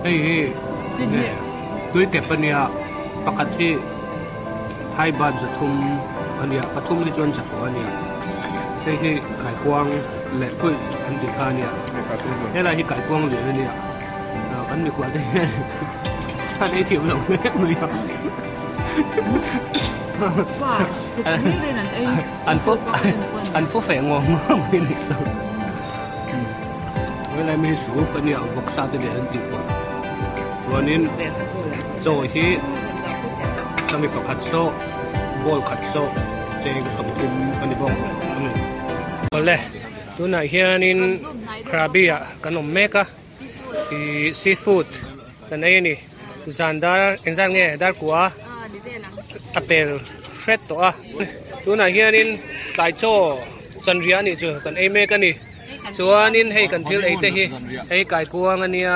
Hei hi tui kep a nia, pakhat hi Thai baht 300 a nia, pathum hi chuan 9 a nia. Hei hi kaikuang leh pawih an tih kha a nia. Helai hi kaikuang lian a nia. Kan mikhual te hian an ei thiam lo hle mai a. An phu an phu feh ngawng ngawng mai a nih chu. Helai mi hi soup a nia vawksa te nen an tih pawh. Chuanin chaw hi chami pakhat saw bowl khat saw cheng 30 a ni bawk a ni. Awle tunah hianin Krabi ah kan awm mek a ih seafood kan ei a ni. Zan dar engzat nge dar kua a pel hret tawh a tunah hianin tlai chaw chanriah a nih chu kan ei mek a ni chuanin hei kan thil ei te hi hei kaikuang a nia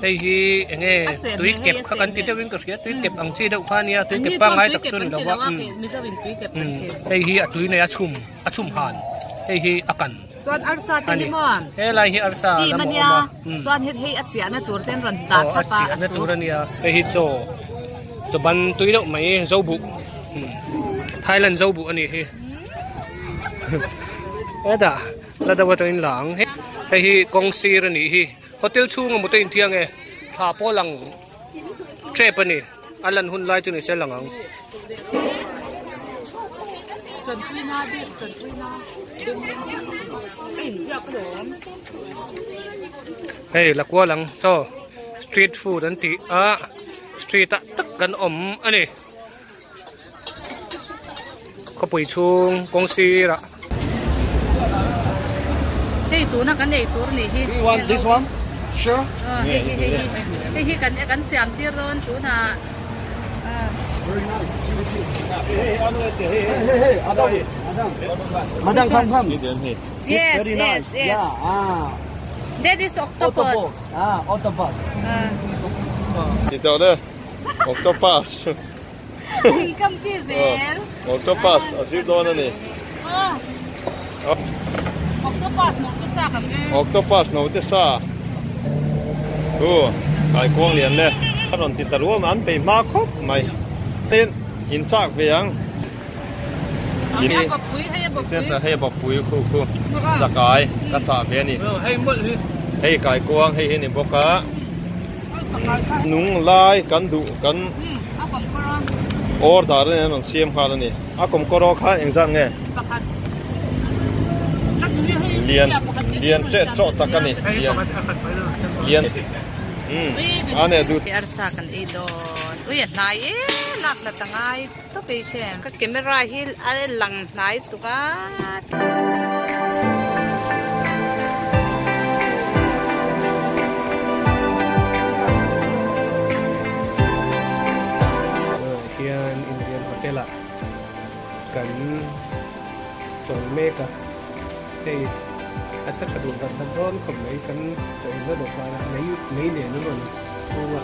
hei hi eng nge tui kep kha kan ti deuhin ka hria tui kep ang chi deuh kha a nia tui kep pangngai tak chu a ni lo va hei hi a tui nei a chhum a chhum han hei hi a kan. Chuan arsa te hi maw? Helai hi arsa a lam a awm a. Chuan hei hei a chiahna tur ten rawn dah thlap a. A chiahna tur a nia. Hei hi chaw chaw ban tui deuh mai zo buh Thailand zo buh a nih hi. Hetah la deuh atangin la ang. Hei hi kawng sir a nih hi. Hotel chhung a mut a inthiang e. Thla pawh lang tep a ni. A lan hun lai chu ni se lang ang. Hei la kual ang saw street food an tih a street ah tak kan awm a ni khawpui chhung kawng sirah. Hei tuna kan ei tur nih hi. You want this one? Sure. Hei hi hei hi hei hi kan kan siam tir dawn tuna. Very nice. Hey, hey, hey, hey, Adam, Adam. Madam, come, come. Yes, Very yes, nice. yes. Yeah, ah. That is octopus. Octopus. Ah, octopus. Ti tawh le octopus. Kam ti zel. Octopus a zir dawn a ni. Octopus no te sa kam nge. Octopus no te sa. Thu kaikuang lian le. A rawn ti ta ruam an peih hma khawp mai. Tin in chak ve ang. Hei a bawkpui khu khu chakai ka chah ve a ni. Hei kaikuang hei hi ni bawk a. Nung lai kan duh kan order a ni an rawn siam nghal a ni. A kawmkawr aw kha engzat nge? Lian lian teh tawh tak a ni. Lian lian umm a neh duh. Arsa kan ei dawn. Ui a hnai e lak la ta ngai tawp ei che. Ka camera hi a lang hnai tuk a. Hian Indian hotel ah kan chawl mek a, hei a sa tha duh vat vat dawn khawp mai kan chawl na dawhkan ah mei mei nen a rawn chhung a.